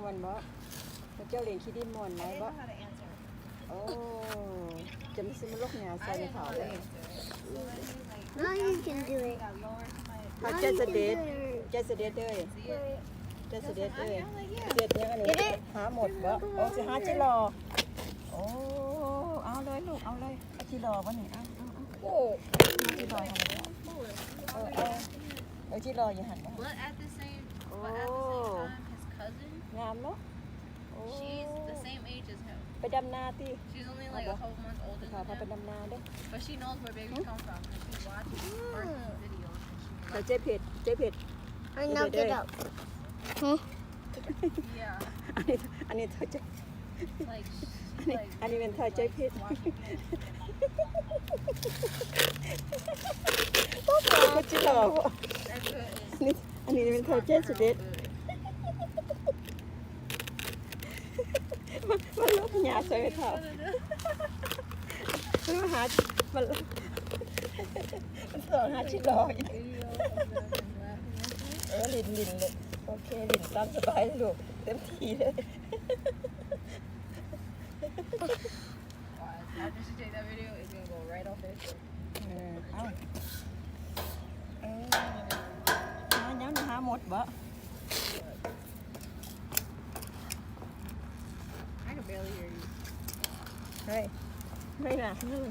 ມ່ວນບໍ່? ເຈົ້າລ້ຽງຂີ້ດິນມ່ວນໄດ້ບໍ່? ໂອ້ ຈະມາຊິມາລົກຫຍ້າໃສ່ເຂົາເດ້. Now you can do it. ເອົາ ເຈັດສະເດັດ ເຈັດສະເດັດເອີຍ ເຈັດສະເດັດເອີຍ ເຈັດຫຍັງອັນນີ້ ຫາໝົດບໍ່? ໂອ້ ຊິຫາຈິລໍ. ໂອ້ ເອົາເລີຍລູກ ເອົາເລີຍ. ເອົາຈິລໍບໍ່ນີ້? ເອົາ ເອົາ ເອົາ ເອົາຈິລໍຫັ້ນແຫຼະ. ໂອ້ ງາມເນາະ. ໂອ້ ໄປດຳນາຕິ? ເອົາບໍ່? ພາໄປດຳນາເດີ້. ເຈົ້າເຈັບເຫັດ ເຈັບເຫັດ. ອັນນີ້ ອັນນີ້ເຈົ້າເຈັບ ອັນນີ້ ອັນນີ້ແມ່ນເຈົ້າເຈັບເຫັດ. ໂອ້ ຈິລໍບໍ່? ອັນນີ້ ອັນນີ້ແມ່ນເຖົ້າເຈັດສິບເອັດ ມັນ ມັນລົກຫຍ້າໃສ່ແມ່ເຖົ້າ ມັນມາຫາ ມັນ ມັນສອນຫາຈິລໍອີກ. ເອີ ຫຼິ້ນ ຫຼິ້ນເລີຍ. ໂອເຄ ຫຼິ້ນຕາມສະບາຍເລີຍລູກ ເຕັມທີ່ເລີຍ. After she take that video, it's gonna go right off her show. ເອີ ເອົ້າ ເອີ ຫາຫຍັງ ຫາໝົດບໍ່? ເຮີ້ຍ ເຮີ້ຍນະ ເຮີ້ຍ.